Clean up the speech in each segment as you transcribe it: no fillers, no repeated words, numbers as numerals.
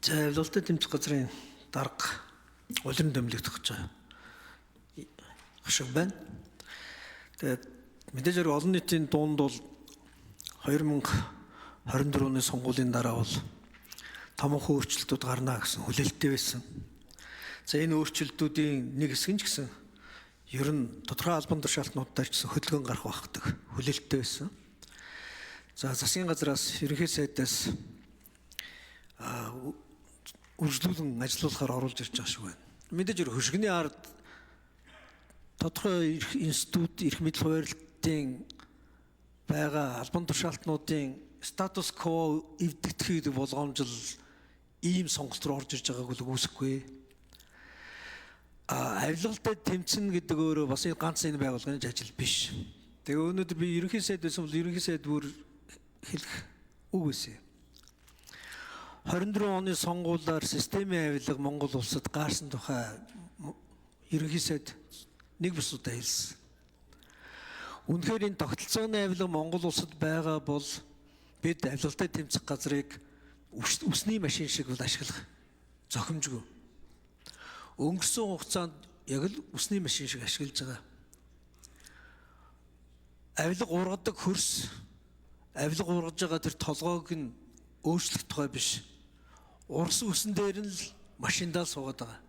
За, авилгалтай тэмцэх газрын дарга улиран томилогдох гэж байгаа шиг байна. Тэгээд мэдээж хэрэг олон нийтийн дунд бол 2024 оны сонгуулийн дараа бол томоохон өөрчлөлтүүд гарна гэсэн хүлээлттэй байсан. За, энэ өөрчлөлтүүдийн нэг хэсэг нь ч гэсэн ер нь тодорхой албан тушаалтнуудаар ч гэсэн хөдөлгөөн гарах байх гэдэг хүлээлттэй байсан. За, засгийн газраас, ерөнхий сайдаас үргэлжлүүлэн ажиллуулахаар оруулж ирж байгаа шиг байна. Мэдээж хэрэг хөшигний ард тодорхой эрх институт, эрх мэдэл хуваарлтын байгаа албан тушаалтнуудын статус кво эвдэгдэхэд болгоомжил ийм сонголт руу орж ирж байгааг л үгүйсэхгүй. Авилгалтай тэмцэнэ гэдэг өөрөө бас ганц энэ байгууллагын ажил биш. Тэгээ өнөөдөр би ерөнхий сайд байсан бол ерөнхий сайд бүр хэлэх үг байсан. 24 оны сонгуулиар системийн авилга Монгол улсад гаарсан тухай ерөнхий сайд нэг бус удаа хэлсэн. Үнэхээр энэ тогтолцооны авилга Монгол улсад байгаа бол бид авилгалтай тэмцэх газрыг үсний машин шиг бол ашиглах зохимжгүй. Өнгөрсөн хугацаанд яг л үсний машин шиг ашиглаж байгаа. Авилга ургадаг хөрс, авилга ургаж байгаа тэр толгойг нь өөрчлөх тухай биш. Урсан үсэн дээр нь л машиндаа суугаад байгаа.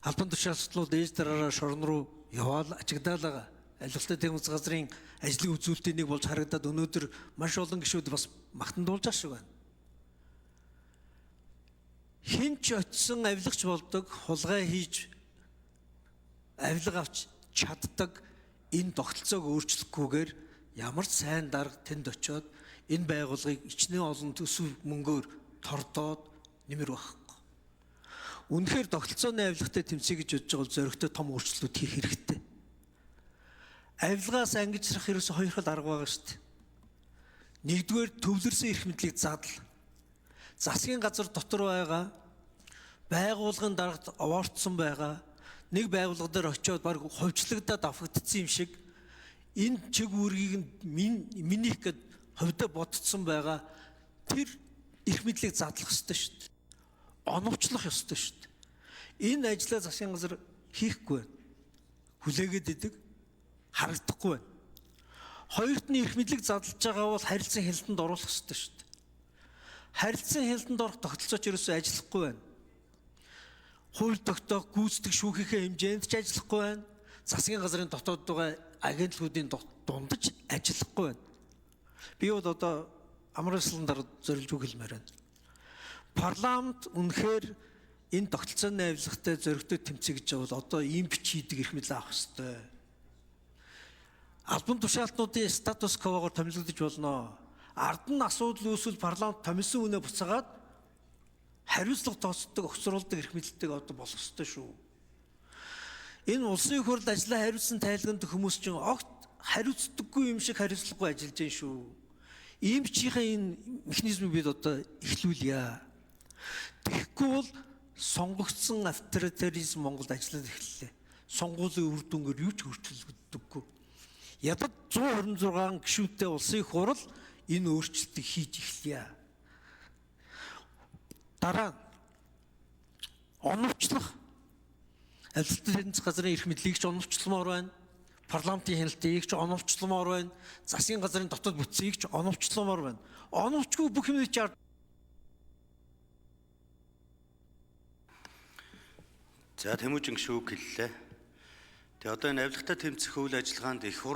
Албан тушаалчлууд ээж дараараа шорон руу яваал ачигдаал байгаа. Авилгалтай тэмцэх газрын ажлын үзүүлэлтийн нэг болж харагдаад өнөөдөр маш олон гишүүд бас магтан дуулж байгаа шиг байна. Хэн ч очисон авилгач болдог, хулгай хийж авилга авч чаддаг энэ тогтолцоог өөрчлөхгүйгээр ямар ч сайн дарга тэнд очиод энэ байгууллагыг ичнэ олон төсөв мөнгөөр тордоод нэмэр байхгүй. Үнэхээр тогтолцооны авилгатай тэмцэе гэж бодож байгаа бол зоригтой том өөрчлөлтүүд хийх хэрэгтэй. Авилгаас ангижрах ерөөсө хоёр хэл арга байгаа шүү дээ. Нэгдүгээр, төвлөрсөн эрх мэдлийг задал. Засгийн газар дотор байгаа байгууллагын дарагт овоорцсон байгаа нэг байгууллага дээр очиод баг хувьчлагдаад авхагдсан юм шиг энэ чиг үүргийг нь минийх гэд хувьдаа бодцсон байгаа тэр эрх мэдлийг задлах ёстой шүү дээ. Оновчлох ёстой шүү дээ. Энэ ажлаа засгийн газар хийхгүй байна. Хүлээгээд идэг харагдахгүй байна. Хоёрт нь, эрх мэдлийг задлж байгаа бол харилцан хяналтанд оруулах ёстой шүү дээ. Харилцан хяналтанд орох тогтолцооч ерөөсөө ажиллахгүй байна. Хууль тогтоох, гүйцэтгэх шүүхийнхээ хэмжээнд ч ажиллахгүй байна. Засгийн газрын дотоод байгаа агентлагуудын дундаж ажиллахгүй байна. Би бол одоо амар ёслон дараа зорилж үг хэлмээр байна. Парламент үнэхээр энэ тогтолцооны авилгатай зоригтой тэмцэе гэж бол одоо ийм бич хийдэг эрх мэдэл авах ёстой. Албан тушаалтнуудын статус квогоор томилогдож болно. Ард нь асуудал үүсвэл парламент томилсон үнэ буцаагаад хариуцлага тооцдог, огцруулдаг эрх мэдэлтэйг одоо болох ёстой шүү. Энэ улсын их хурл ажлаа хариуцсан тайлганд хүмүүс чинь огт хариуцдаггүй юм шиг хариуцлагагүй ажиллаж байна шүү. Ийм бичийнхээ энэ механизмыг бид одоо эхлүүлье. Тэгэхгүй бол сонгогдсон авторитаризм Монголд ажиллаж эхэллээ. Сонгуулийн үр дүнгээр юу ч өөрчлөгддөггүй. Ядад 126 гишүүнтэй улсын их хурл энэ өөрчлөлтийг хийж эхлэе. Дараа нь оновчлох, авилгалтай тэмцэх газрын эрх мэдлийг ч оновчломоор байна. Парламентын хяналтыг ч оновчломоор байна. Засгийн газрын дотоод бүтцийг ч оновчломоор байна. Оновчгүй бүх юмыг чи За, Тэмүүжин гишүүг хэллээ. Тэгээ одоо энэ авилгатай тэмцэх үйл ажиллагаанд их хурл